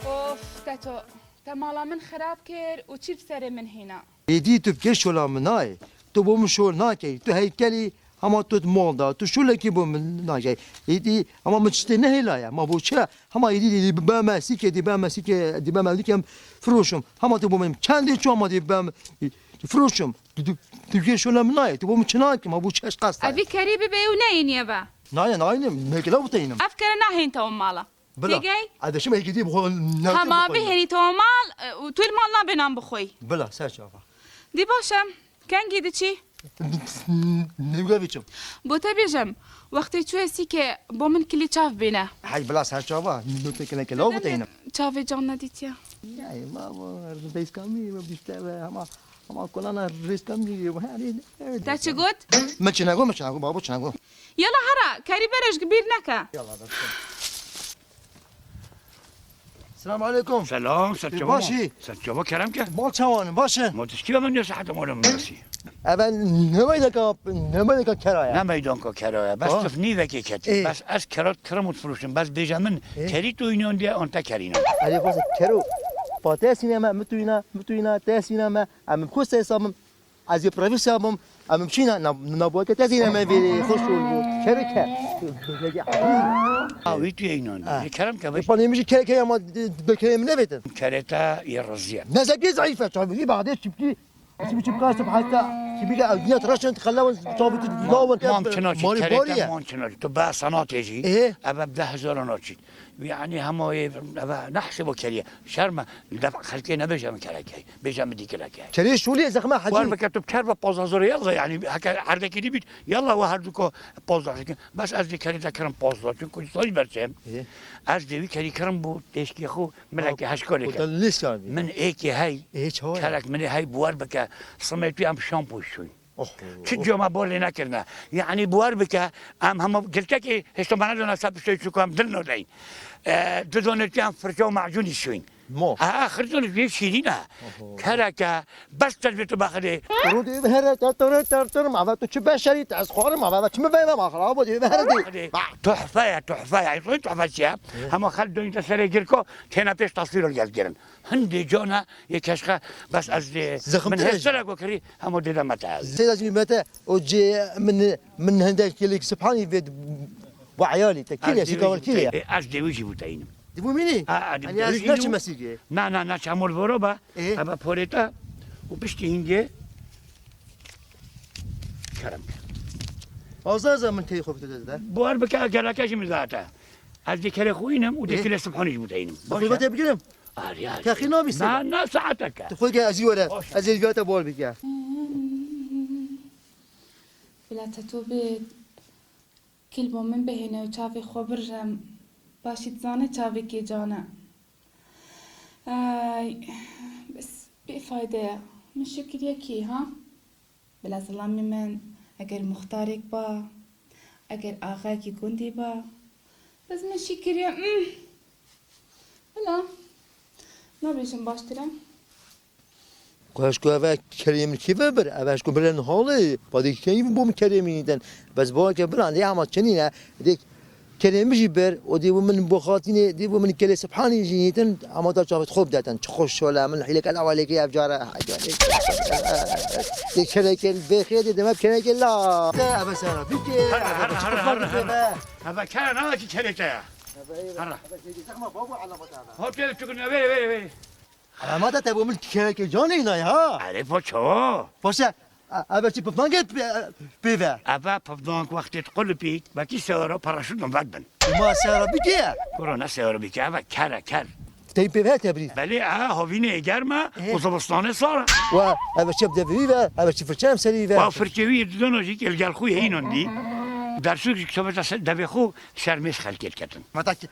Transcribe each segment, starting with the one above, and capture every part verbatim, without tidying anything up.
Of, Teto, te mala min xirab kir û çî bi serê min hîna. Êdî tu bi kê şola min nayê? Tu bo min şol nakey. Tu heykelî hema tu di mal da. Tu şolekî bo min nakey. Êdî hema min tiştê nehêlaye. Ma bo çi? Hema êdî dî, dî beme sîkê, dî beme sîkê, dî beme dîkem firoşim. Hema tu bo min çendê çû hema dî bem firoşim. Tu, tu, tu bi kê şola min nayê. Tu bo min çi nakî? Ma bo çi eşqas? Evî kerî bibe û neyîniye ve. Nayê, nayê, mekila buteynim. Ev kere nahên te mala. Bila. Têgey? Edeşim hekî dî bixwe ne. Hema bihênî te mal, e, û tu li mal nabê nan bixwî. Bila, ser çava. Dî baş e. Kengî diçî? Nêwge biçim. Bo te bêjim, wextê çûye sîke bo min kilî çav bîne. Hey, bila, ser çava. Nû te kine ke law biteynim. Çavê can nedîtiye. Yay, baba, destkamî ve bişte ve ama, ama kolana reskamî ve. Te çi got? Min çi nego, min çi nego, babo çi nego. Yala hera, kerî berejg bîr neke. Yala, ber. Selam aleykum. Selam, serçava. Baş î? Serçava, kerem ke. Mal çawan, baş e? Ma tişkî ve min diyor saete malum nasî. Eve ne meydeka, ne meydeka keraya? Ne meydanka keraya? Bes ha? Tif nîvekê ketî. Ê. Bes ez kerat kirim û difroşim. Bes bêje min, ê, kerî tu oynayan diye an te kerîna. Erê, bas kero. Pa te sîne me, mi tu yîna, mi tu yîna, te sîne me. Em bi xwe hesabim. Ez ê profesya bim, em biçîne, na, na boke te zîne me vêrê, xweş ol bû. Kereke. Ha, wî tu yê înan. Ha. Ê, kerem ke, e, beş. Panê min jî kereke ama, e, bekerê min nevêtin. Kereta yê riziye. Nezekî zayıf e, çabî, bir bade çipki, çipki çipka, sip hasta, çipki ev diye tıraşın, tıkalla, çabî tu dudawın. Mam çinacı, kereke mam çinacı. Tu be sanatê jî, e, eve bi deh hezar naçît. Yanî hema yê, eve nehsê bo keriye. Şerm e, li dev xelkê nebêje min kerekey. Bêje min dîkilekey. Kerê şûlê zexme hecî. War bike tu ker ve pazdeh zorê yalla, yanî heke erdekî dî bît, yalla we herduko pazdeh dikin. Bes ez dê kerê te kirim pazdeh, çunku zayî berçem. Ê. Ez dê wî kerî kirim bo têşkê xwe, min eke heşkolê ke. Min êkê hey, ê, çawa ye? Kerek min ê hey, bi war bike, simê tu em şampo şûn. Oh. Çi coma bor lê nekirine. Yanî, bi war bike, em hema giltekê hêşta me nedana ser piştê çû ku em dil nodeyn. E, didonê tu em firça û macûnî şûyn. Mo. Aha, xircon jî şîrîn e. Oho. Kereke, bes te dibê tu bexirê. Rûdî here, te tore, te tore, ma ve tu çi beşerî, te ez xwarim, ma ve çi mi veyve, ma xirabo dî, here dî. Hadi. Tuhfe ye, tuhfe ye. Tuhfe çi ye? Hema xel dönünce serê girko, têne pêş tasvîro geldirin. Hindê cana yê keşxe, bes ez dê, zexmtir min hêstere ku kirî, hema dê de mete ez. Seyda cî mete, o cê min, min hindek yelek Sibhanî vê bu eyalî te kî ne, şikawar kî ne? E, ez dê wî jî bûteynim. Dibû mînî? A, a, dibû mînî. Hani ez naçim mesîgê. Na, na, na, çamur voro ba. E? Ebe porê te û piştî hingê kerem ke. Azar zaman tey xwe bide de. Buhar bike, geleke jî min zate. Ez dê kerê xwe înim û dê, e, kilê Sibhanî jî bûteynim. Baş e. Xwe te bigirim. Arî, arî. Texî nabî. Na, na, saeteke. Tu xwe ke ez ê were. Baş. Ez ê viyate bor bike. Bila te to bê, kil bo min bihêne û çavê xwe birjem. Paşî dizane çavê kê can e. Ay, bes bê fayde ye. Min şikiriye kî, ha? Bila zilamê min, eger muxtarek ba, eger axayekî gundî ba, bes min şî kiriye, mm. Bila, nabêjim baştir e. Xweş ku eve kerê min kî ve bir, eve ji ku bilen halê, padê keyî bo min kerê min îden. Bes bo ke biran lê ama çinî ne, dê Kerê min jî ber, û dê bû min bo xatinê, dê bû min kelê Sibhanî jî nîtin, ama da çavêt xwe bidetin. Çi xweş şole min, hîlek el awalekê ev cara. Dê kereke bêxê dê deme kereke la. Te eve sera bike, eve çi xwe bike be. Eve kere nava ki kereke ya. Hara. Zexma babo alamet eve. Hop, tele çukun, vere, vere, vere. Ama da te bo min kereke canê nayê ha. Erê, po çawa? Paşa, a, eve çi pifnange pê, pê ve? Eve pifnang wextê tu qulipî, wekî sewero paraşût min vedbin. Ma sewero bike? Kuro ne sewero bike, eve ker e, ker. Tey pê ve tebrîz. Belê, aha, hovînê germ e, e, û zivistanê sar e. Wa, eve çi bi devê ve, eve çi firçe em serî ve. Wa firçe wî didona jî, el gel xwe heyînan dî. Dersûk jî kitobeta ser devê xwe şermêş xelkê diketin. Ma ta ki,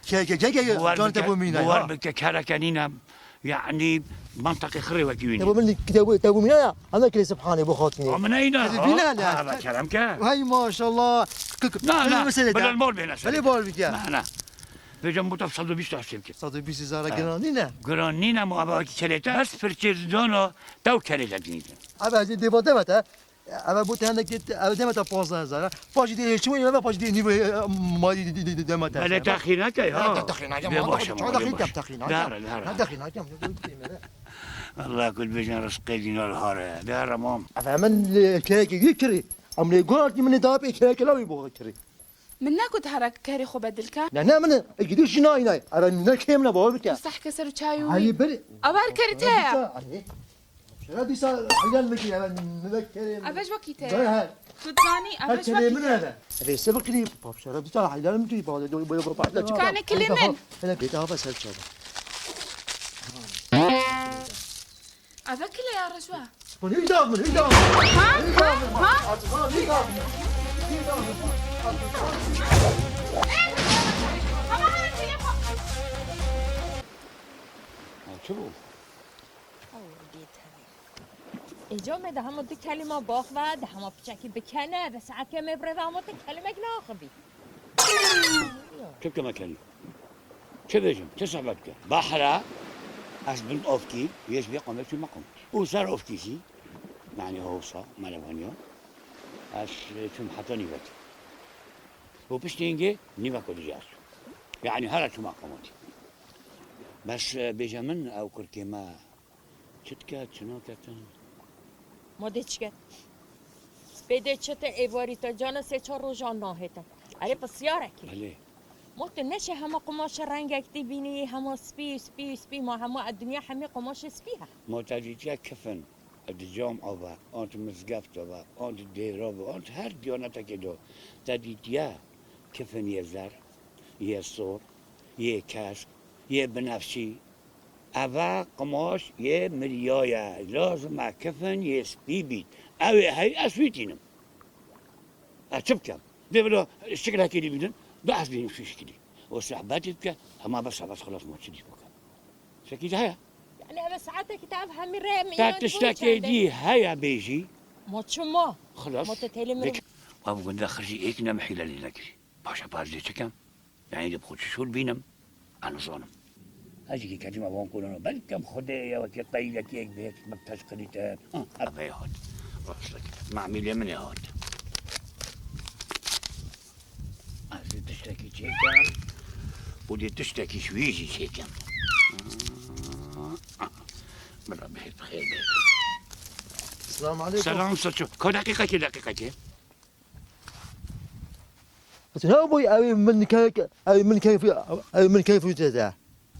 ke, ke, ke, ke, can te bo mîna, buwar ha? Bike, kereke nîne. Yanî, mantaqê xirê wekî wî nî. Te bo min, te bo, te bo mîna ya, ana kirê Sibhanê bo xatinê. Amine îna. Ez bîna ne? Ha, kerem ke. Hay maşallah. Kık, na, na, mesele bilal mor bêne. Belê bor bike. Na, na. Vêca mota sed û bîst taşê bike. Sed û bîst zara giran nîne. Giran nîne, ama ava ki kerê te. Bes firçê dana, tew kerê te dinîtin. Abi, ez dê vate vate. Eve bû te hinekî, eve deme te panzdeh hezar. Paşî dê hêçin wê, eve paşî dê nîvê, e, ma dê, dê, dê, dê, deme te. Belê te xînake ya. Te, te xînake, bê ma, baş te ama, çawa bê xînake, baş. Te xînake. Dare, dare. Te xînake. Allah kul bêjin rizqê dînar hare. Dare mam. Eve min, e, keyekê wî kirî. Em lê guhartî min ê da pê keyekê lawî bo kirî. Min negot here kerê xwe bedil ke. Ne, ne, min e, gidî şî nayî nayî. Ara ne kêm ne, bawer bike. Sehke ser û çay û. Hayê ber. Avar kerê te ye. Şera dîsa, hayran bike, ya, ne kerê. Eve ji wekî te ye. Ber her. Tu zanî, eve ji wekî te ye. Her kerê min eve. Eve se bikirî, bab şera dîsa, hayran bike, bab de, bab, bab, bab. Kane kilê min. Hele bê daha ser çava. Eve kile ya Reşwa. Hîç daxmin, hîç daxmin. Ha? Ha? Ha? Ha, çi bû? Ew dê tevî. Ê, camê de hema du kelîma baxve, de hema piçekî bikene, de saetke me birêve hema te kelimek naxivî. Çi bikeme kenî? Çi bêjim? Çi sohbet bikim? Bahra, ez bin ofkî, yê ji vê qomê çûme qomkî. Û ser ofkî jî, yanî hewsa, melevaniya, ez çûm heta nîvekê. Û piştî hingê nîveko dijî ez çûm. Yanî here çûme qomkî. Bes, e, bêje min ew kurkê me Çi dike, çi nake te? Ma dê çi ke? Bê dê çi te êvarî te, cana sê çar rojan nahête. Erê, pisyarek e. Belê. Ma tu neşe hema qumaşa rengek tê bînî, hema spî, spî, spî, ma hema e dinya hemî qumaşê spî he. Ma te dîtiye kifin, e di cam ava, an di mizgefta va, an di dêra va, an di her diyanetekê de. Te dîtiye kifin yê zer, yê sor, yê kesk, yê binefşî? Eve qimaş yê miriya ye. Lazim e kifin yê spî bît. Ew ê hey ez wî tînim. Ez çi bikim? Dê bila şikilekê dî bînin, du ez bînim şî şikilî. Û sohbetê dike, hema bes e, bes xilas, ma çi dî bikim? Şekî de heye. Yani eve saetekî te ev hemî rê min. Te tiştekê dî heye bêjî. Ma çima? Xilas. Ma te têlê min. Ev gunda xircî êk ne mihîle lê nekirî. Paşa pazdê çi kem? Yani di xwe çi şûr bînim? Ez nizanim. Ez jî ketime van kolana. Belkem Xwedê ye wekî qeylekî yek bê, me teşqilî te. Ha, eve hat. Rastlik. Mamîlê min ê hat. Ez dê tiştekî çêkem. Û dê tiştekî ji wî jî çêkem. Bila bihêt xêr bê. Selam aleykum. Selam saço. Ka deqîqekê, deqîqekê. Ez ne bûy ew min keyf, ew min keyf, ew min keyf te de.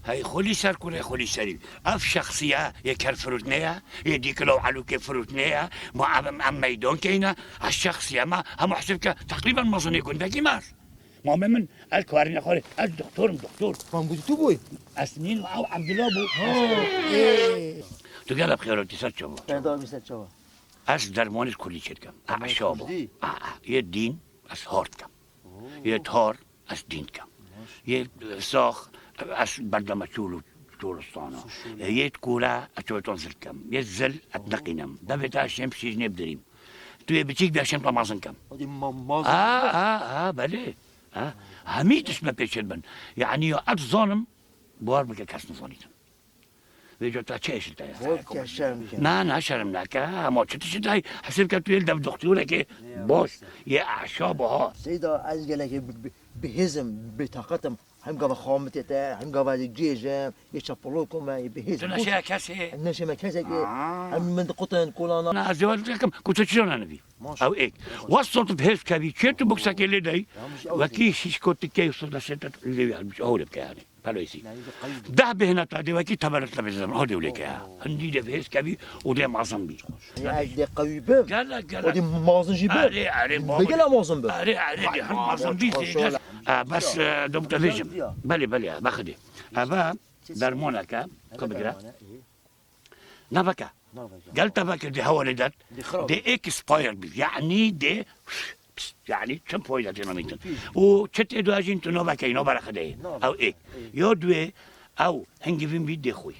Hey xulî ser kurê xulî serî. Ev şexsiye yê ker firûtnê ye, yê dîkilo û elûkê firûtnê ye. Ma ev em, em meydan keyne. Ez şexsiye me, hema hesib ke teqrîben mezinê gundekî me ez. Mamê min, ez karîne xwarê, ez doktor im, doktor. Mam gotî tu bûy? Ez nîn, ew Ebdullah bû. Ha. Ê. Tu gelek xêr hatî, ser çava. Peyda bî, ser çava. Ez dermanê kurdî çêdikim. Dermanê kurdî? A, a, yê dîn, ez har dikim. Oo. Yê tar, ez dîn dikim. Baş. Yê, e, sax, ez berdeme çol û çolistana. Su şûle. E, yê kûre, ez çolistana zil dikim. Yê zil, ez neqînim. Devê te şêm şîrînê bidirîm. Tu yê biçîk bî, ez şêm te mezin kim. Hadi ma-, mezin. Ha, ha, ha, belê. Ha. Hemî tişt me pêşê dibin. Yanî ya ez zanim, bawer bike kes nizanîtin. Vêca te çi eşî te ye? Bol ke şerm ke. Na, na, şerm neke. Ama çi tişt te ye? Hesib ke tu yê dev doktorekê baş, yê eşa biha. Seyda, ez gelekê bi, bi, bihêzim, bêtaqetim. Hem gava xamitê te, hem gava ez gêj im, yê çapulok me, yê bihêzim. Tu neşeya kesê? Neşe me kesekê. Aa. Hem min diqutin kolana. Na, ez ê dikim, ku tu çi zana nivî? Maşallah. Ew êk. West sort of hêz kevî, çê tu buksekê lê dey, wekî şîşko tikey sor de şêt lê wî helbûç, ew lê bike yanî. Pelosî. Deh bêhna te dê wekî tebelet te bêzem, o dê wlê ke ya. Hindî dê bihêz kevî û dê mazin bî. Ya ez dê qewî bim. Gelek, gelek. O dê mazin jî bim. Erê, erê, baba. Gelek mazin bim. Erê, erê, dê hin mazin bî, dê gel. E, bes, e, dom te bêjim. Belê, belê, bexidê. Eve dermaneke, ku bigire. Naveke. Naveke. Gel te vekir dê hewa lê det. Dê xirab. Dê expire bî. Yanî dê, pişt, yanî çim fayda tê namîtin. Pî. Û çi tê dua jîn tu naveke, navere xideyê. Nav. Ew êk. Ê. Ya duê, ew hingivîn bî dê xwî.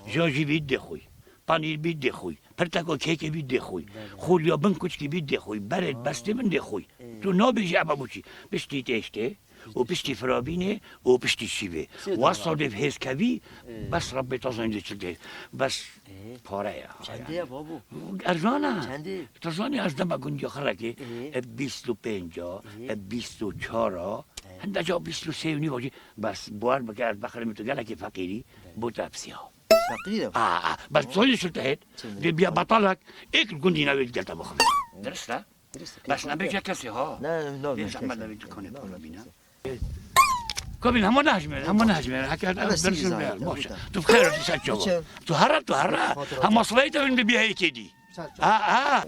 Jajî bî dê xwî. Panîr bî dê xwî. Pirteko kêkê bî dê xwî. Belê. Xûliya bin kuçkî bî dê xwî. Berê bestê bin dê xwî. Ê. Tu nabêjî eva bûçî. Piştî têştê. û piştî firabînê û piştî şîvê. Sê Wa dolar. Sadê hêzkevî, Ê. Bes Rebbê tazan de çil tê. Bes Ê. Pare ye. Çendê ye babo? Erzan e. Çendê? Tu zanî ez dema gundiya xwe rekê, Ê. e, bîst û pênc a, Ê. e, bîst û çar a, Ê. hende ca bîst û sê û nîv a jî, bes, bawer bike ez bexirîm tu gelekî feqîrî, Belê. Bo te pisiya. Feqîr e. A, a, bes zanî çil te hêt, Çi? Dê biya betalek, êk gundî navê gel te bixwe. Dirist e? Bes nebêje kesê ha. Ne, ne, Lê ne, zehmet kes- navê dikanê ne, polo bîne. Kabîn hema nehejmêre, hema nehejmêre. Heke Evet, ez dersim sî ver. Baş. Tamam. Tu xeyr tu ser çava. Çev. Tu hera, tu hera. Fatura. Hema slayê te bin bibiya yekê dî. Ser çava. Ha, ha.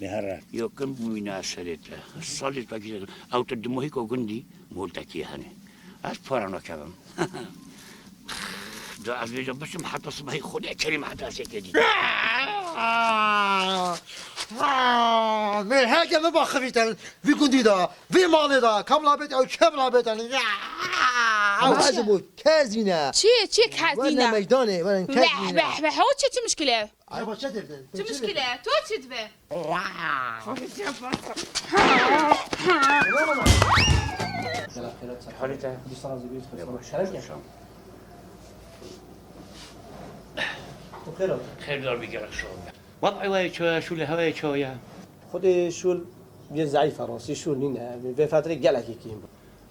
Bi hera. Yo, kim bûyna serê te. Salê te kî. Ew te di mohîko gundî, mol te kî hene. Ez para nakevim. Da ez vêca biçim heta sibehî Xwedê kerîm heta sêkê dî. Vê heke min baxivîtin vî gundî da, vî malê da, kam labêt ew çem labêtin. Ama ez bû kezîne. Çi, çi kezîne? Werne meydanê, werne kezîne. Beh, beh, beh, o çi, çi mişkile? Araba çi devdin? Çi mişkile? To çi dibe? Halî te? Yavaş, yavaş. Xêr dar bî gerek şol. Wez'ê wê çawa, şûlê hewayê çawa ye? Xwedê şûl yê zeîf e, rastî şûl nîne. Vê fetrê gelekî kêm bû.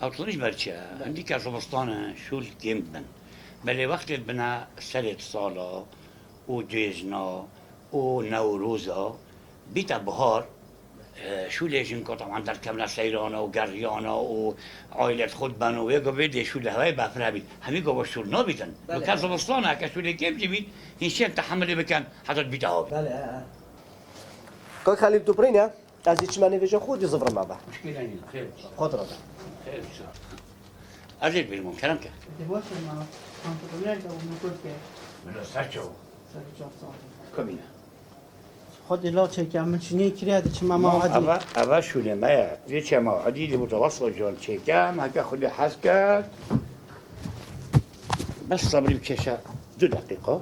Ew tuniş ber çi ye? Hindî ke zivistan e, şûl kêm dibin. Belê wextê dibine serê sala û cêjna û Newroza, bîte bihar, e, şûlê jin ka teban derkevne seyrana û geriyana û aîlet xwe diben û wê go vê dê şûlê hewayê befre bît. Hemî go şûl nabîtin. Belê. Ke zivistan e, ke şûlê kêm jî bît, hîn şên tehemilê bikin, heta dibîte avê. Belê, he, he. Kak Xelîl, tu pirîne? Ez ê çime nêvêja xwe dî zivirime be. Muşkîle nîne, xêr wisa. Xwe dira be. Xêr wisa. Ez ê bêjim, kerem ke. Dê baş e ma, pantolonê de û min kurt ke. Min o ser çawa. Ser çawa sağ ol. Kabîne. Xwedê la çêke, min çinê kiriye, diçime ma Mam, Edî. Eve, eve şûlê me ye. Dê çe ma Edî, dê bo te wesla can çêke, em heke Xwedê hez kir. Bes sebrî bikeşe du deqîqa.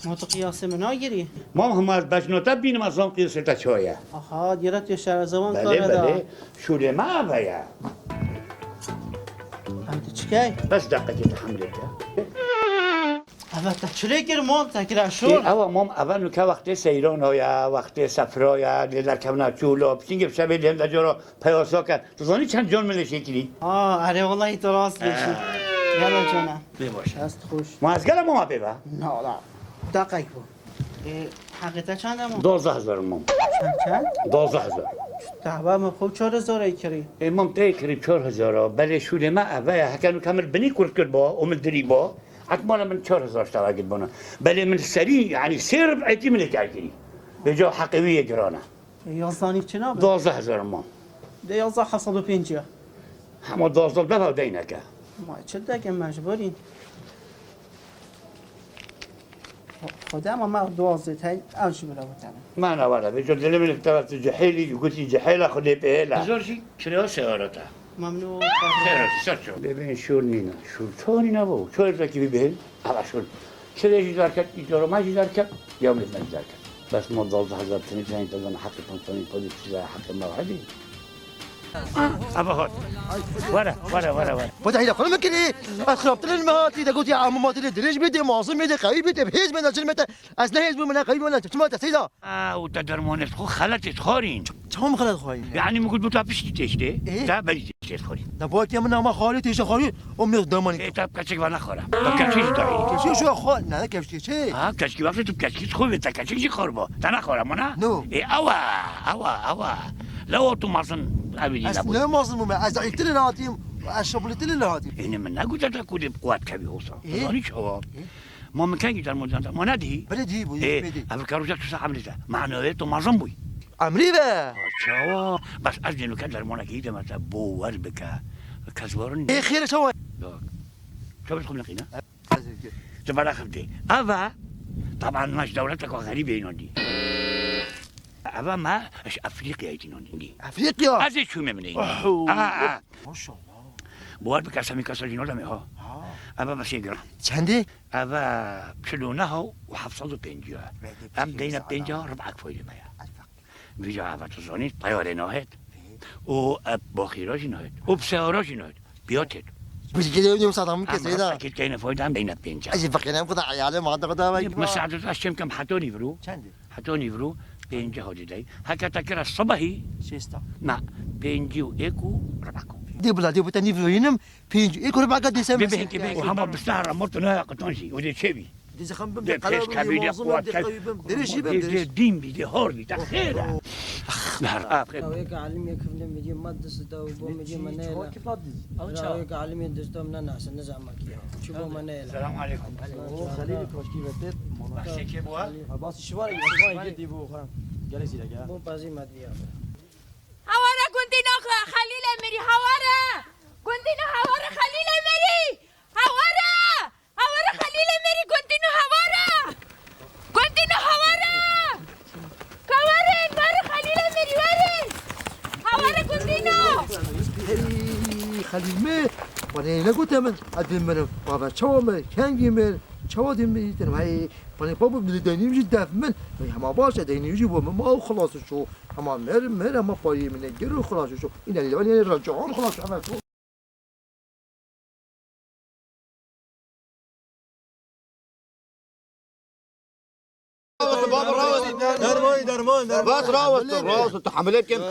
Ma tu qiyasê min nagirî? Mam, hema ez bejna te bînim, ez zam qiyasê te çawa ye. Aha, diyara tu şerezewon Belê, kare da. Belê. Şûlê me eve ye. Em tu çikey? Bes deqekê te hemlê te. Eve te çi lê kir, mam, te kira şûl? Ê, ewa mam, eve nuke wextê seyran haya, wextê sefra ye, lê derkevna çûla, piçingê bi şevê lê hende cara peyasa ke. Tu zanî çend can min lê şêkirî? Aa, erê, wellahî tu rast bêjî. Ee. Gelo cana. Bê baş e. Dest xweş. Ma ez gela mama pê ve? Na, wala. Deqek bû. Ê, heqê te çend e mam? Dozdeh hezar mam. Çend, çend? Dozdeh hezar. Tahba min xwe çar hezar ê kirî. Ê mam te kirî çar hezar a. Belê şûlê me eve ye. Heke nuke min binî kurt kir ba û min dirî ba. Etmana min çar hezar tewagit bona. Belê min serî, yanî sê rib'etî min ê terkirî. Bêca heqê wî yê giran e. E, yazdanî çi nabe? Dozdeh hezar mam. De yazda heft sed û pêncî ya. Hema dozdeh defa deyneke. Ma çi deke mecburîn. Xwedê ma me dozdeh tey ev jî bila witene. Ma ne were, bêca dilê min teva tu cihêlî, gotî cihêla xwe lê pêhêla. Hezar jî kiraya seyara te. Memnûn. Xêr, ser çawa. Bê bên şûr nîne. Şûr çawa nîne bo? Çawa zekî bibên? Hala şûr. Çirê jî derket, îcora me jî derket, ya min jî derket. Bes ma dozdeh hezar tenî tenî te zana heqê pantolonî xwe dî çi heqê me hedî. Ava hat. Were, were, were, were. Bu da hile xwe min kirî. Ez xirabtirî me hatî, de gotî, ama ma dilê dirêj bê, dê mazin bê, dê qewî bê, dê bi hêz bê, ne cil me te. Ez ne hêz bû, min ne qewî bû, ne çima te seyda. Ew te dermanê xwe xeletê dixwarîn. Çawa min xelet xwarîn? Yanî min got, bota piştî têştê, Ê? Te berî têştê dixwarî. Da batiya min ama xwarî têştê xwarî, o min dermanî. Ê, te bi keçik ve nexwara. Te keçik jî dayî. Keçik şu xwar, ne, ne keçik tê çi? Ha, keçikî wextê tu keçikî xwe vê, te keçik jî xwar ba. Te nexwara mana? No. Ê, ewa, ewa, ewa. Lewa tu mazin evî dî Ez nebû. Ne mazin bûme, ez zayîftir lê hatîm, ez şabulîtir lê hatîm. Ê, ne min negote te ku dê bi quwet kevî hosa. Ê? Zanî çawa? Ê? Ma min kengî derman dan te? Ma nedî? Belê dî bû, Ê, yê dî. Ev ke roja tu se emrî te. Manayê tu mezin bûyî. Emrî be? Ha, çawa? Bes ez dê nuke dermanekê yî deme te bo wer bike. Kes warin Ê, xêre çawa? Çawa xwe neqîne? Ez ê Tu bela xivdê. Eve, taban me ji dewleteka xerîbê inandî. Eve me ji Efrîqyayê tînandî. Efrîqya? Ez ê çûmê min ê. Oho. Aha, aha. Maşallah. Bawer bike, semî kesa jî nademê ha. Ha. Eve besê giran. Çendê? Eve çil û neh û heft sed û pêncî ye. Em deyne pênca rib'ek faydê me ye. Vîca eve tu zanî, teyarê nahêt. û eb baxîra jî nahêt. Û bi sehara jî nahêt. Biya têt. Bilgilê wî wisa da min kesê da. Em keyne fayda em deyne pênce. Ez jî feqîrem, xwe da eyalê ma da xwe da vekî. Mesa'd ez çem kem heta nîvro. Çendî? Heta nîvro pênce hadî dey. Heke te kira sibehî. Şêsta. Na, pêncî û êk û rebeko. Dê bila, dê bû te nîvro yînim, pêncî û êk û rebeka dê se. Bê, bê, bê, hema bi sehra mort ne qetan jî. O dê çê bî. Dê zexem bim, dê dê qala pêş bim, kevî, dê dê mozin bim, quwat dê kevî, qewî bim. Dê rêjî bim, dê dê. Dê dîn bî, dê hor bî, te xêr e. Her af. Rawêka elimê kiflê midiyê me dist da û bo midiyê me neyla. Rawêka elimê dist da min nenase, nizama kî ya. Çi bo me neyla. Selam aleykum. O Xelîlî koşkî ve têt. Bahsê kê bû ha? Abbas şivar, şivar gidî bu ha. Gelek zîrek ha. Bu bazî me diya. Hawara gundîna Xelîl Emirî, hawara. Gundîna hawara Xelîl Emirî. Hawara. Hawara Xelîl Emerî, gundîno hawara! Gundîno hawara! Ka werin, werin Xelîl Emerî, werin! Hawara gundîno! Hey, Xelîl me, bana ne gote min, edin benim, baba çawa me, kengi me, çawa din mi yitin, hey, bana baba bir de deneyim ji def min, hey, hema başa deneyim ji bu, ma xulasu şu, hema mer, mer, hema payı mine, geri xulasu şu, inna lillahi ve inna ileyhi raciun, xulasu, hema şu. Derman, derman, derman. Bas, rawest, rawest, hamile kim? Bila,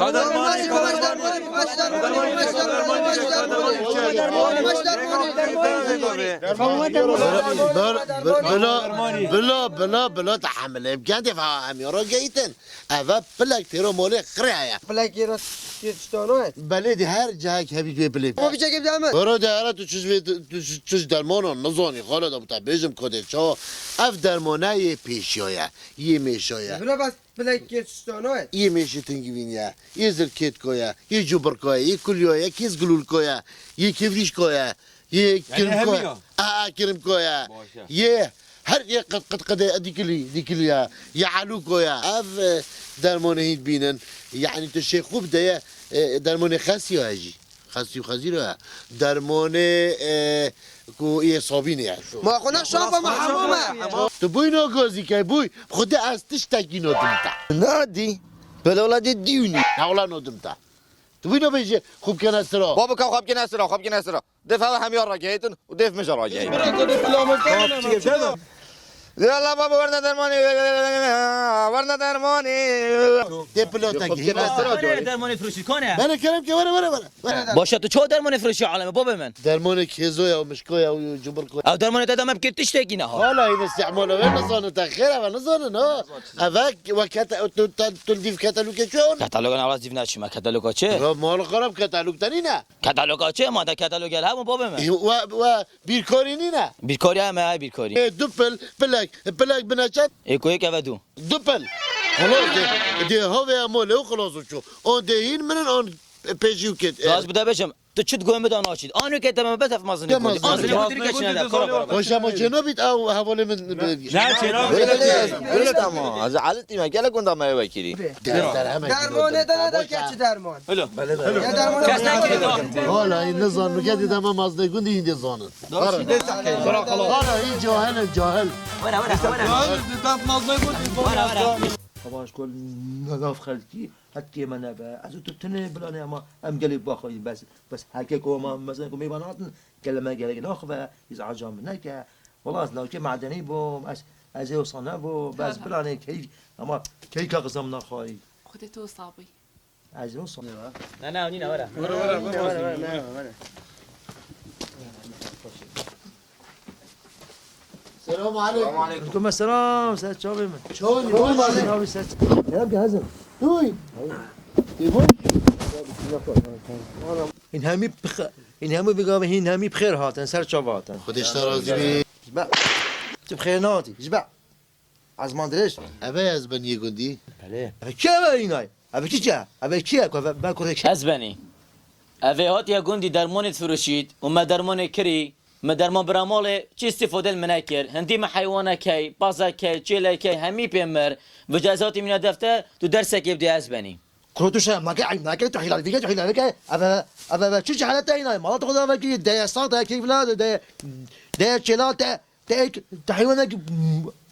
bila, bila, bila, bila, te hamile kim? Kendi fa hem yara geytin. Eve pilek têro molê qirê heye. Pilek yê rast yê tiştano ye. Belê di her cihek hebî wê bilê. Bu bir çekim devam et. Goro de ara tu çiz vê, tu çiz dermano nizanî, xalo da bu te bêjim kodê çawa. Ev dermane yê pêşiya ye, yê mêşa ye. Bira bas pilek yê tiştano ye. Yê mêşê tingivîn ye, yê zirkêtko ye, yê cubirko ye, yê kulyo ye, kêz gululko ye, yê kevrîşko ye. Yê kirimko. Hemiya? A, a, kirimko ya. Baş e. Yê her yê qet, qet, qet, e, dikili, dikili ya. Yê aluko ya. Ev, e, dermonê hîn bînin. Yani tu şê xwe bideye, e, dermonê xesiya jî. Xesî û xezîro ya. Dermonê, e, ku yê sabînê ya. Ma xwe ne şapa me hemû me. Tu bûy no gozî key bûy. Xwedê ez tiştekî nodim te. Nadî. Bela wela dê dîwnî. Ne wela nodim te. Tu bûy no bêjî xwe bikene sira. Baba ka xwe bikene sira, xwe bikene sira. Dêf hewe hemiya ragihêtin û dêf min jî ragihêtin. Yalla baba werna dermanê, werna dermanê. Tê pilo te gihî. Dermanê firoşî kone. Bele kerem ke were, were, were. Were. Başa tu ço dermanê firoşî aleme baba min? Dermanê kêzo ya û mişko ya û cumburko. Ew dermanê te de me bikir tiştekî neha. Hala yine istihmal ver, nizanin te xêr eve, nizanin ha. Eve we kete, tu, tu, tu dîv ketelûkê çi on? Kataloga ne, wala dîv naçîme, kataloga çi? Ya mal xarab, katalog te nîne. Kataloga çi? Ma de katalog gel hebû baba min. E, we, we bîrkarî nîne. Bîrkarî em e, ay bîrkarî. E, du pil, pilek, pilek bine çend? Ê ku yek eve du. Du pil. Xelas de, de havê em olê û xelas û çû. On de hîn minin, on pêşî û ket. Raz bide bêjim, tu çi digoyê min de naçît. Anû ke te me bes ev mazin. Te mazin. Mazin. Hoş ama Cenabît, ew hevalê min. Ne, Cenabît. Öyle değil. Öyle tamam. Az alet dime, gel gunda me wekili. Dermanê te ne de keçi derman. Alo. Kes ne kedi. Hala in nizan, mi kedi de me mazne gundi in de zanin. Hala in cahil, cahil. Were, were, were. Cahil, de dam mazne gundi. Were, were. Xebaş kol nav xelkî, hetkê me nebe. Ez tu tine bilane ama em gelê baxayî bes. Bes heke ko ma, mesela ko mêvan hatin, kelime gerek naxve, iz acam neke. Wala ez lawke madenî bûm, ez, ez ê wisa nebû, bes bilane keyî, ama keyî ka qizam naxayî. Xwedê tu wisa bî. Ez wisa. Ne, ne, nîne, were. Were, were, were, were, were, ne, were. Selam aleykum. Selam aleykum. Aleyküm selam, ser çavê min. Çawan, çawan. Abi ser. Selam ki hazır. Duy. Duy. Hîn hemî bix-, hîn hemî bigave, hîn hemî bi xêr hatin, ser çava hatin. Xwedê ji te razî bî. Ji be. Tu bi xêr nehatî, ji be. Ezman dirêj. Eve ez ben yê gundî. Belê. Eve kî eve înay? Eve kî çi? Eve kî ye ku eve ben kurê kî? Ez benî. Eve hatiye gundî dermonê difiroşît û me dermonê kirî, me derman bira malê, çi îstîfade li min nekir. Hindî me heywanek hey, bazek hey, çêlek hey, hemî pê mir. Vêca ez hatî mîna defter, tu dersekê bidî ez benî. Kuro tu şerm nake, eyb nake, tu hîlalî dike, tu hîlalî dike. Eve, eve, eve, çi cehalete înay? Mala tu xwe de eve kî, deye sade, keyfla, deye, deye çêla te, te, te heywanek,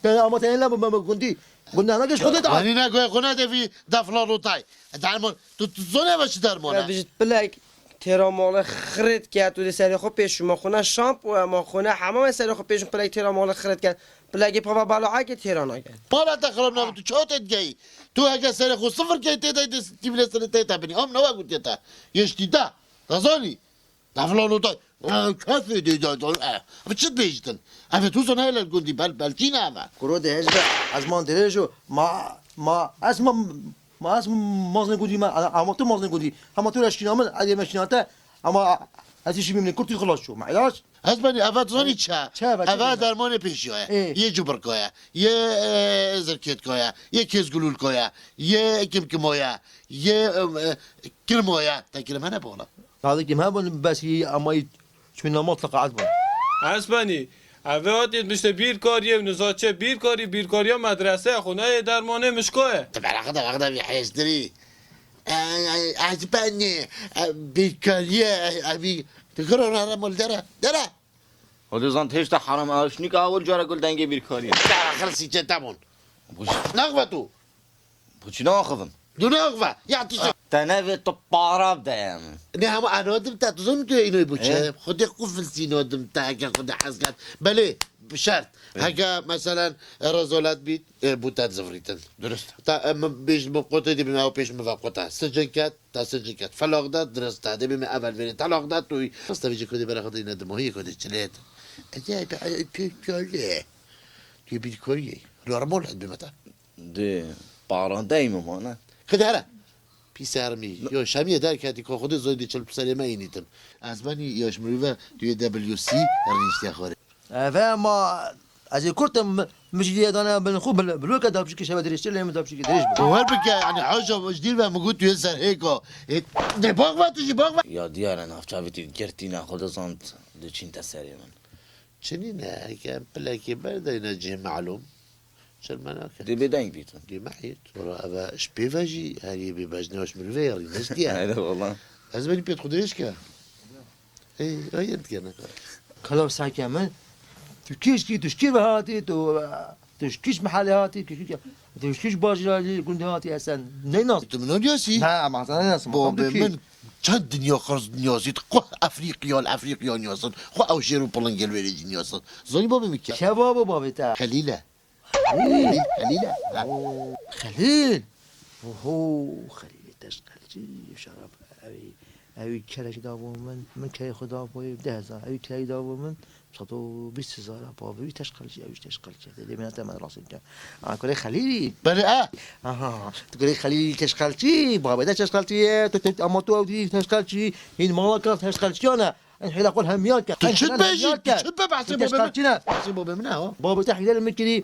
te ama te la me, me gundî. Gunda ne geç xwedê da. Wanî ne goya xwe ne devî defla rotay. Derman, tu, tu zone ve çi derman e? Bijit bilek têra malê xirêt ket û di serê xwe pêşû ma xwe ne şampo e, ma xwe ne hemam e, serê xwe pêşû pilek têra malê xirêt ket. Pilekê pava balo eke têra nake. Pala te xirab nabin, tu çawa tê digeyî? Tu heke serê xwe sifir key tê de, tî bile serê tê te binî. Am newe gotiye te. Yeştî de. Dezanî. Defla nota. Kefê de, de, de, e. Ev çi dibêjtin? Ev tu zana hele gundî bel, belçî ne eve. Kuro de hej be, ez man dirêjo. Ma, ma, ez ma, ma ez mazne gundî me, ama tu mazne gundî. Hema tu reşkîna min, ez ê meşkîna te. Ama ez işî bimne kurtî xilas çû. Ma ilaç? Ez benî eve zanî çi? Çi eve, çi Eve eve? Dermanê pêşiya ye. Ê. Yê cubirka ye. Yê, e, zirkêtka ye. Yê kêzgulûlka ye. Yê kimkimo ye. Yê, e, e, kirmo ye. Te kirim hene bola. Taze kim hebûn, bes yî ama yî çûna mutlaqa ez bûn. Ez benî. Eve hatî mişte bîrkariyê û nizaçe bîrkarî, bîrkariya medrese ye, xwe neyê dermanê mişka ye. Tu beraxda, beraxda vî hêstirî. E, e, ez benî, e, bîrkariye, e, e, bî-, tu kiro re, re mol dere, dere. Hodê zan têşte haram aşnik awil cara gul dengê bîrkariye. Dere xilsî çe te bûn. Naxve tu. Bu çi naxivim? Tu naxve. Ya tu çi? Te nevê tu para bide yani. Ne ama anadim te, tu zan tu inoy bu çe. E? Xwedê qufilsî nadim te, heke xwedê hesket. Belê, bi şert. E. Heke, meselen, e, rezalet bît, e, bu te zivrîtin. Durust. Ta, e, min bêj, min qotê dibî me ew pêş min ve qota. Sicin ket, ta sicin ket. Felaq de, durust te. Dibî me evel verê telaq de, tu. Rasta vêjî kudê bere xwedê ne dimahî kudê çilêt. Ece, e, e, pê, pê, pê, tu bîrkariyê. Normal et bime te. Di parandeyî min mane. Xide here. Pîsermî. Yo, şemiyê derketî ko xwedê zoydê çil serê me înîtin. Ez benî yo ji mirove tu yê W C rîniştiye xwarê. Eve ma ez ê kurtim, mi ji diye dane bin xwe bil-, bilûke da pişikê şeve dirêj çi lê min da pişikê dirêj bi. Bawer bike, yani haşa ji dîr ve mi got tu yê serhêka. E, ne bak ve tu jî bak ve. Ya diyare navça vî tî girtîne xwe dizant diçîn te serê min. Çinî ne, heke em pilekê berdayne cihê melûm. Çil me nake. Dê bêdeng bîtin. Dê me heyît. Wala eve ji pê ve jî herî bê bejne weş mirivê ya rî niştiye. Hele wala. Ez benî pêt xwe dirêj ke. Ey, ay yet gene. Kalo sake min. Tu kîş kî, tu şkî ve hatî, tu, tu şkîş mehalê hatî, tu şkîş, tu şkîş bajî gundê hatî esen. Neynas. Tu min niyasî? Na, ama sen neynas. Babê min çend dinya xirz niyasî. Xwe Efrîqiya, Efrîqiya niyasin. Xwe ew şêr û pilingê li wêrê jî niyasin. Zanî babê min ke? Ke babo babê te? Xelîl e. Xelîl. Xelîl, Xelîl e. Oo, Xelîl. Oho, Xelîlê teşqelçî, şerab, ewî, ewî kerek davo min, min kerê xwe davo yê, deh hezar, ewî kerek davo min, sed û bîst hezar, bavê wî teşqelçî, ewî teşqelçî. Dê bêne te me rastî ke. A, kurê Xelîlî. Belê, e. Aha, tu kurê Xelîlî teşqelçî, babê te teşqelçî ye, tu, tu, ama tu ew dî teşqelçî, hîn mala ka teşqelçîyan e. En hêla xwe hemiya ke. Tu çi dibêjî? Tu çi dibê behsê babê min? Teşqelçî ne? Behsê babê min e, ha? Babê te hîlal min kirî,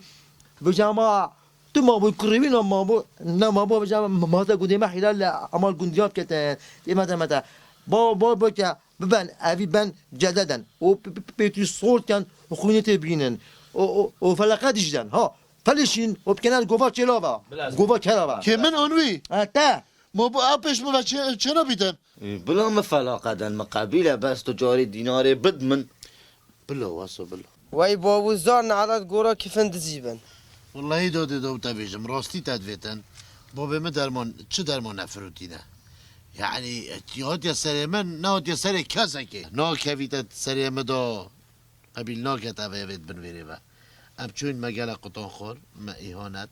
vêca ma, tu mabû kurê wî, ne mabû, ne mabû, vêca ma te gundê me hîlal le, ama gundiya bikete, dê me de me de. Ba, ba, ba ke, biben, evî ben cededen. O p-, p-, p-, pêtî sor ken, xwînê tê bînin. O, o, o feleqe dijden, ha. Felişîn, o bikene gova çêlava. Gova kerava. Kê min an wî? Ha, te. Ma bu ew pêş min ve çê-, çêna bîtin? Ê, bila min felaqeden, min qebîle, bes tu carê dînarê bid min. Bila, wesa bila. Wey bavû zar nelet gora kifin dizî bin. Wellahî dadê daw te bêjim, rastî te divêtin. Babê min derman, çi derman nefirotîne. Yani, hatiye serê min, nehatiye serê kesekê. Nakevîte serê min da. Qebîl nake te vê vê di bin vêrê ve. Em çûn me gelek qutan xwar, me îhanet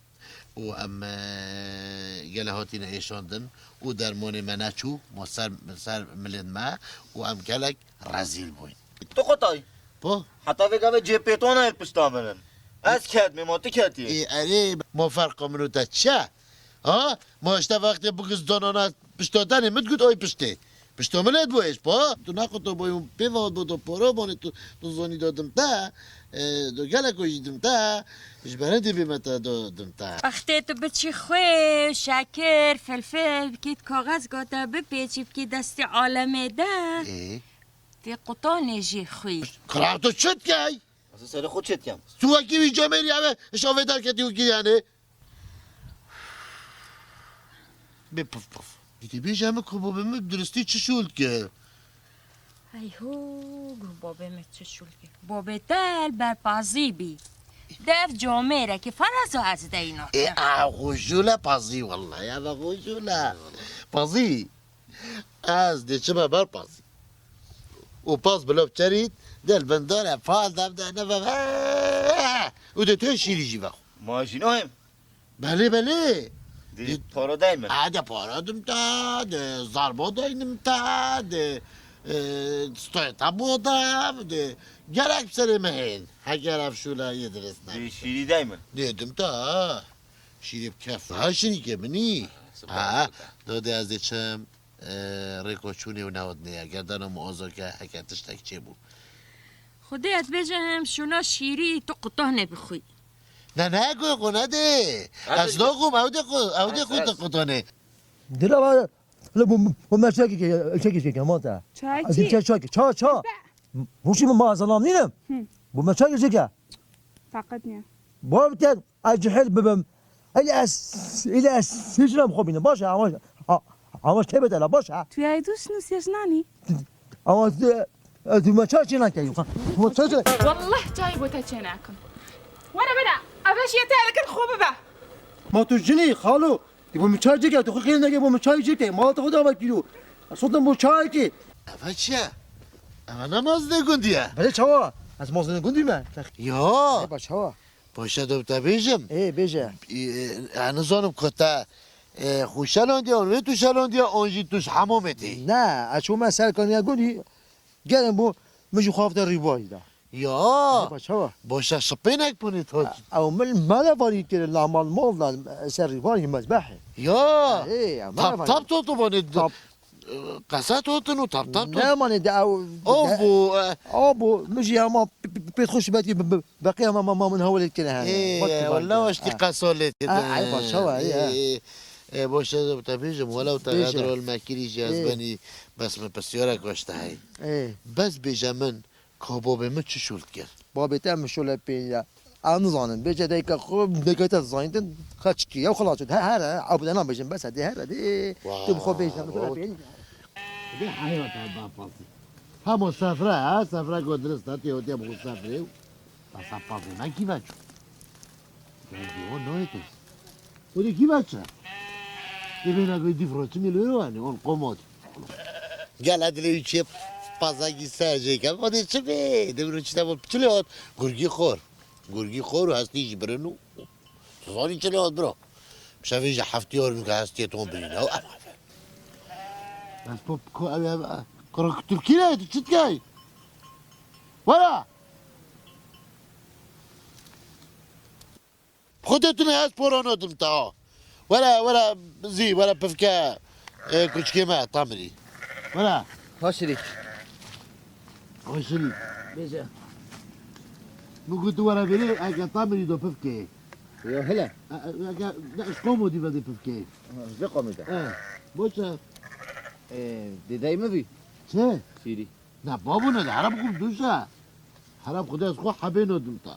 û em, e, gele hatîne êşandin û dermanê me neçû, ma ser, ser milên me û em gelek rezîl bûyn. Tu qutay. Po? Heta vê gavê cê pêtona yê pişta min in. Ez ketmê, ma tu ketiyê. Ê, erê, ma ferqa min û te çi ye? Ha? Ma işte wextê bigiz donana pişta tenê min dikut oy piştê. Pişta min lê dibû êş pa. Tu naxwe to boyun pê va do do poro bonê tu, tu zonî do dim te. E, do gelek o jî dim te. Ji berê dê bê me te do dim te. Wextê tu biçî xwê, şekir, filfil bikît kaxez gota bipêçî bikî destê alemê de. Ê? Tê qutanê jî xwî. Kral tu çi dikey? Ez serê xwe çê dikem. Tu wekî wî camêrî eve şavê derketî wekî yani. Bê puf puf. Dîtî bêje min ku babê min bi duristî çi şûl dike? Hey ho, ku babê min çi şûl dike? Babê te li berpazî bî. Dev camêrekî farazo ez deyna. E, a xwe jûle pazî, wellahî, eve xwe jûle. Pazî. Ez dê çime ber pazî. Û paz bila biçerît, del bindore, paz dev de neve ve. Û de tu şîrî jî vexwe. Ma jî nayêm. Belê, belê. Di Di- para dayme. Ha, de para dim te, de zarba daynim te, de, e, stoyê te bo dev, de gerek serê me hên. Heger ev şûle yê dirist ne. Di şîrî dayme. Dedim te, ha. Şîrê bi kef. Ha, şirîkê min î. Subhanallah. Ha, do de ez dê çim, e, rêko çûnê û newidnê ye. Gerdana min ozo ke heke tiştek çêbû. Xwedê ez bêjim, şûna şîrî tu qutanê bixwî. Ne, ne, ku xwe nedê. Ez Ez naxwim, ew dê xwe, ew dê Ez, xwe ez. Diqutane. Dira va, le bu, bu me çekê ke, çekê ke, mata. Çay Ez çi? çay, çay, çay, çay. Be. Bu şimdi ma zalam nînim. Hı. Bu me çekê çekê. Taqet niye? Bu bir tane acihel bibim. Ele es, ele es, hicram xo bînim. Baş, ama, a-, ama tebet ele, baş ha. Tu yay dus nu ses nani? Ama, e, e, tu me çay çêna keyî. Ma çay çêna. Wallah çay bo te çênakim. Were bera, eve şiye te elikin xo bibe. Ma tu jinî, xalo. Di bo min çay cike, tu xo keyî neke bo min çay cike. Ma te xo da kilo. Sotin bo çay ki. Eve çi ye? Eve ne mazlê gundî ye? Belê çawa. Ez mazlê gundî me. Ya. Eba çawa. Paşa do te bêjim. Ê, bêje. E, e, ez nizanim ku te, e, xwe şelandiya, an wê tu şelandiya, an jî tu ji hemamê tê. Ne, ez çûme ser kaniya gundî, gelin bû, min ji xwe hafte rîbarî da. Ya. Ê, ba çawa? Boşa şipênek bûnî to. Ew min mele varî kir, la mal mal da, ser rîbarî mezbehê. Ya. Ê, ya, mele Tap varî. tap to tu vanê. Tap. Qeset hotin û tap tap Ne to. manê de ew, Av de, bû, e. av bû, min jî hema p-, p-, pêt xweş betî bi, bi, beqê hema ma, ma min hewlê kire hene. Ê, Bak ki walla bak. waştî Ha. qesolê Ha, ay, baş, çawa, ê, ha. Ê, ê, boş ez te bêjim, welew te Bêje. Xedrol me kirî jî ez Ê. benî, bes min pisyarek waşte hey. Ê. Bes bêje min, ka babê min çi şûl kir? Babê te min şûle pê ya. Ez nizanim. Bêje dayika xwe, dayika te zanîtin, xeçkî, ew xilas dût. He, here, ew bide nabêjin, bes e, dê here, dê. Wa, Tu bi xwe bêjin, tu wa. bêjin. Dê heyata da pasi. Hemo sefre, ha, sefre ku dirist ha, tê hotiye bi xwe sefrê. Bes ha pasi, ne kî veço. Geldi o noyetiz. O de kî veçe. Dê bêna ku dîf ro çimî li wê wanê, on qomot. Gel hadi lê çê pazagî ser jê ke. O de çi bê? Dê biro çi te bo çi lê hot? Gurgî xor. Gurgî xor û hestî jî birin û tu zanî çi lê hat bira. Bi şevê jî heftiyar bû ke hestiyê ton birîne. Ew ev ev. Bes pop ko ev ev. Kura Tirkî ne tu çi dikey? Wera! Xwedê tu ne ez porano dim te ha. Were, were zî, were pivke, e, kuçikê me Tamirî. Were. Ha şirîk. Ha şirîk. Bêje. Min got tu were vêrê, eke Tamirî do pivke. Yo hele. E, e, eke, ne, ji qomo dî vedê pivke. Ha, ji vê qomê de. E, boş e. E, dêdayî min vî. Çi? Şirî. Na, babû ne de, herab xwe duşe. Herab xwe de ez xwe hebê no dim te.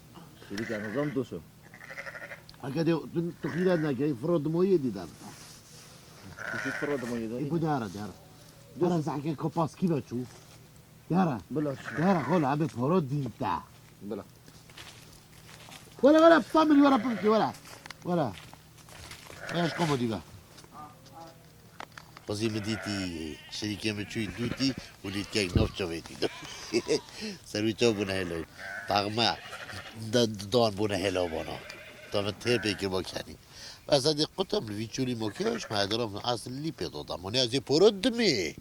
Şirîka nizam duşo. Heke de tu, tu xîret nekey, firo dimoyê dî de. Tu şî firo dimoyê de. Ê, bu de here, de here. Duşo. Here zehke kopaskî ve çû. De here. Bila. De here, xol, hebê firo dî te. Bila. Were, were, psa min, were, pimkî, were. Were. Were, ji qomo dî ve. Qizî min dîtî, şirîkê min çûyî dûtî û lîtkek nav çavê dî. Ser wî çav bûne hêloyî. Taxme, da-, dan bûne hêlo bona. Ta min têr pê kir bo kenî. Ez hêdî qutim li vî çûlî mokê, ji me hêdî ram eslî pê dodam. Hûn ez ê poro dimê.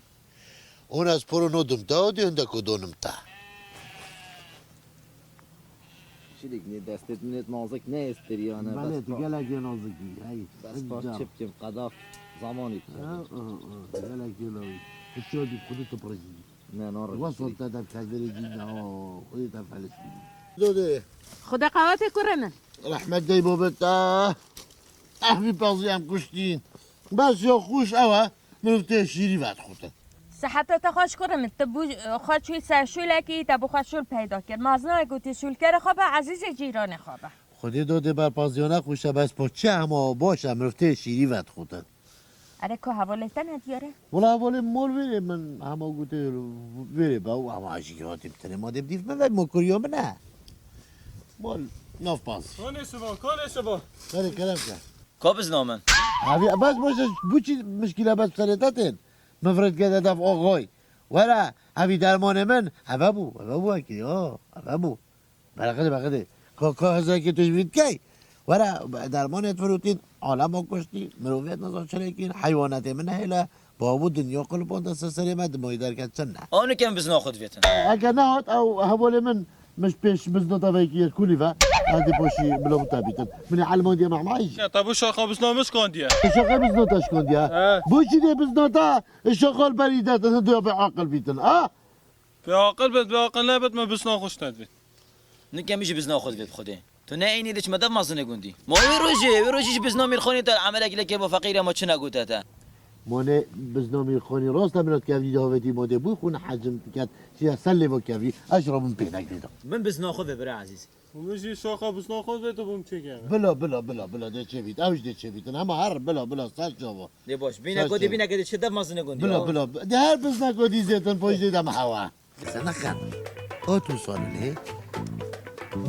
Hûn ez poro nodim te, hêdî hindeko donim te. Şirîk nê destêt minêt nazik ne estiriyane. Belê, tu gelek yê nazik î, hey. Bes par çi bikim, qedaf zamanî Ha, bikim. ha, ha, gelek yê nazik. Tu çi dî, xwedî tu pirîzî. Ne, na Wesol rejî. Te de kerverê dî, na, xwedî te felistî. Dodê. Xuda qewetê kurê min. Rehmet dey babet te. Eh, vî pezî em kuştîn. Bes ya xweş ew e. Mirov tê şîrî vedixwite. Siheta te xweş kurê min, tu bû, xwe çûyî ser şûlekî, te bi xwe şûl peyda kir. Ma ez nayê gotî şûlkerê xwe be, ezîzê cîranê xwe be. Xwedê dodê berpaziyane xweş e, bes po çi hema baş e, mirov tê şîrî vedixwite. Erê ku hevalê te ne diyar e? Wela hevalê mor vêrê min hema gotê vêrê be û hema jî hatî bi tenê ma dê bi dîv min ve mokuriya min e. Mal Nav pas. Konê şibo, konê şibo. Berê kerem ke. Ka bizna min. Abi bes boş, bu çi mişkile bes serê te tên. Min firet kete def oxoy. Were, evî dermanê min. Eve bû, eve bû eki ya. Eve bû. Bereqidê, bereqidê. Ka, ka hezekê tu ji vî dikey. Were, dermanê firûtîn, alema kuştî, miroviyet nizan çi lêkîn, heywanetê min hêle, babû dinya qulipanda ser serê me, dimayî derket çi ne. Anikem bizna xwe divêtin. Eke nehat, ew hevalê min, min ji pêş bizna te vekî yê kulî ve, ez dê poşî bila min te bîtin. Min ê elmandiye mehmayî jî. Ya, te bu şaxa bizna min şikandiye. Şaxa bizna te şikandiye. He. Bu jî dê bizna te, şaxa li berî de, te diya bê aqil bîtin, ha? Bê aqil bit, bê aqil nebit, me bizna xwe şinedibît. Nike min jî bizna xwe divêt bi Xwedê. Tu ne eynî diçme dev mezine gundî. Ma wê rojê, wê rojê ji bizna Mîrxanê te emelek leke bo feqîr e, ma çi negote te? Ma ne bizna Mîrxanê rast e, min hat kevdî davetî ma dê bûy xwe ne hecim diket, çiya ser lêva kevdî, ez ji rabim pê nekdî da. Min bizna xwe ve bira ezîz. Û min jî şaxa bizna xwe ve tu bûm çêkeve. Bila, bila, bila, bila, dê çêbît, ew jî dê çêbîtin, hema her bila, bila, ser çava. Dê baş. Bîne Saçma. Godî, bîne godî, çi dev mezine gundî Bila, ya? Bila. Dê her bizna godî zêtin, poj dê dem hewa. Sen neqen. O tu salonê.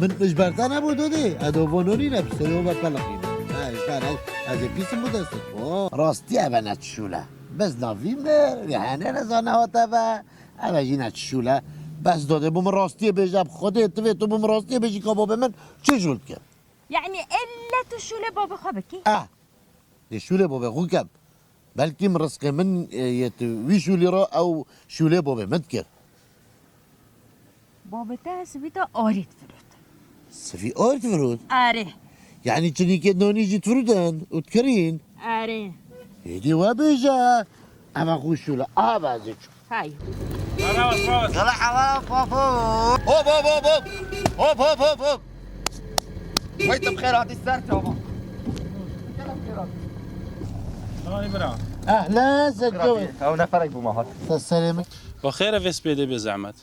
Min, min ji ber te nebû dodê. Edo vononî ne, bi serê ve peleqîne. Ha, işte, ez, ez ê pîsim bu destek. O. Rastî eve ne çişûle. Biz navî me, vê hene ne zane hate ve. Eve jî ne çişûle. Bes dodê, bu min rastiyê bêje, bi Xwedê, tu vê tu bu min rastiyê bêjî ka babê min çi jûl dike? Yani elle tu şûlê babê xwe bikî? Ah. Dê şûlê bobê xwe kem. Belkî min rizqê min, e, yê tu wî şûlî re ew şûlê bobê min dikir. Babê te sivî te arî divirût. Sivî arî divirût? Arê. Yanî çinîkê nonî jî divirûtin û dikirîn? Arê. Êdî we bêje. Eve xwe şûle. Ava zî çû. Hay. Gele hevala papo. Hop, hop, hop, hop. Hop, hop, hop, hop. Vay te bi xêr hatî ser çava. Gele bi xêr hatî. Ay bira. Ehlen, Xêr hatî. Ew neferek bû me hat. Te serê min. Bi xêr e vê spêdê bê zehmet.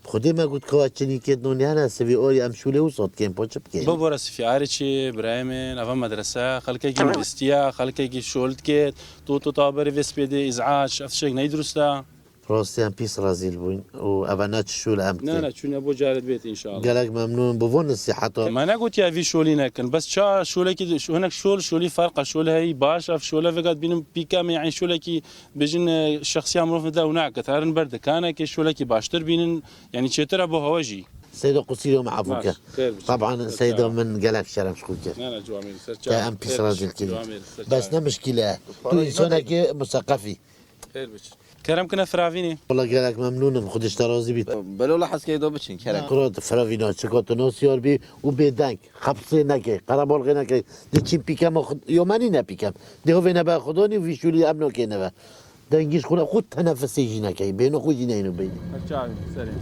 Xwedê me got ka çinîkê nonî hene, sivî orî em şûlê wisa dikên, pa çi bikên? Bibore sifî arê çi, birayê min, eva medrese, xelkekî min bistiye, xelkekî şol dikêt, tu, tu ta berê vê spêdê îzac, ev tiştek ney dirust e. Rastî em pîs rezîl bûyn û eve ne çi şûl em Ne, dikên. Ne, çûne bo carê dibêt înşallah. Gelek memnûn, bi von nesîheta. Me negotiye vî şolî nekin, bes ça şolekî, hinek şol, şolî ferq e, şol heyî baş, ev şole vêga dibînim pîka me, yanî şolekî bêjin, e, şexsiya mirov de ew nake, herin ber dikanekê şolekî baştir bînin, yanî çêtir e bo hewe jî. Seyda qusîrê me efû ke. Baş, xêr biçin. Taban Ser seyda çawa. Min gelek şeref ji xwe kir. Ne, ne, ciwamêrî, ser Te çawa. Em pîs Xêr razî biçin, dikî. Ciwamêrî, ser Bes çawa. Ne mişkîle. Tu Parayı însanekî museqefî. Xêr biçin. Kerem kine firavînê. Wala gelek memnûn im, Xwedê ji te razî bît. Belo la heskê do biçin, kerem. Kura tu firavîna çika tu nasiyar bî û bêdeng, qepsê nekey, qerebalxê nekey. Di çîn pîkem xwe, yo menî ne pîkem. Dê hovê nebe xwe donî û vî şûlî em nokê neve. Dengî ji xwe ne, xwe tenefisê jî nekey, bêhno xwe jî neyno beynî. Her çavê serê.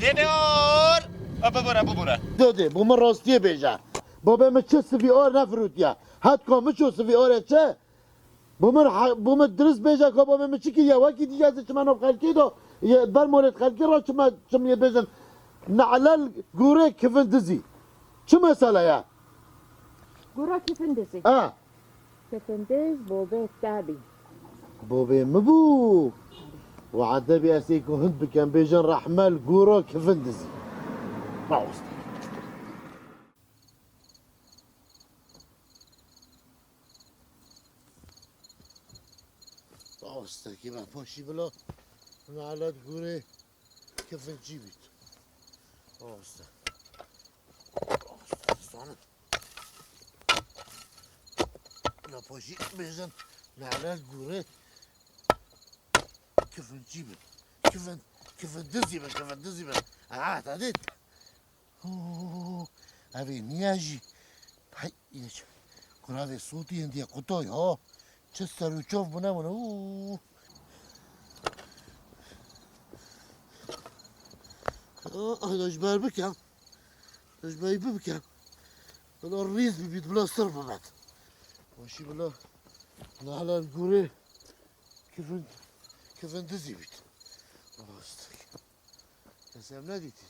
Senior! A, bibure, bibure. Dodê, bo min rastiyê bêje. Babê min çi sivî or nefirûtiye. Hetka min ço sivî orê çi? Bo min he-, bo min dirist bêje ka babê min çi kiriye. Wekî dî ez çime nav xelkê de, yê ber molê xelkê re çime, çim yê bêjin. Ne'lel gûrê kivin dizî. Çi mesele ye? Gûra kivin dizî. Ha. Kifin diz bobê te bî. Bobê min bû. Wade bî ez ê ku hind bikem bêjin rehmel gûra kivin dizî. Rawest. Rawestekî me paşî bila. Nalet gûrê kifin çî bît. Raweste. Raweste. Sana. Napoşî bêjin, nehre gûrê kifincî bin. Kifin, kifin dizî bin, kifin dizî bin. Aha, te dît. Hoo, ev ê niye jî. Hey, yine çi? Kuna vê sotî hindiye kutoy, ha? Çi ser û çav bûne bûne, hoo. Ah, ah, da ji ber bikem. Da ji ber bibikem. Bila rîz bibît, bila sir bibet. Başî bila nehlan gûrê kifin, kifin dizî bît. Rast. Kes em nedîtî.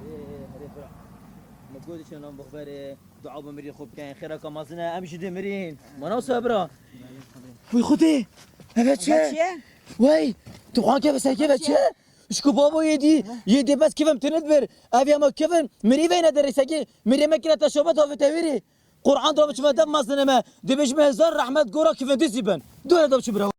Erê, erê, bira. Me got, çi nam bixberê, dua bo mirî xwe bikeyn, xêra ka mezin e, em jî dê mirîn. Ma nasıl bira? Wî Xwedê, eve çi ye? Eve çi ye? Wey, Tu xan keve ser keve çi? Şku babo yê dî, yê dê bes kevim tine dibir. Ev ya ma kevin, mirî veyne derê sekê, mirî me kire te şobe tavê te wîrî. Qur'an dira biçime dev mazineme, dibêjime hezar rehmet gora kevin dizî bin. Dore da biçim bira.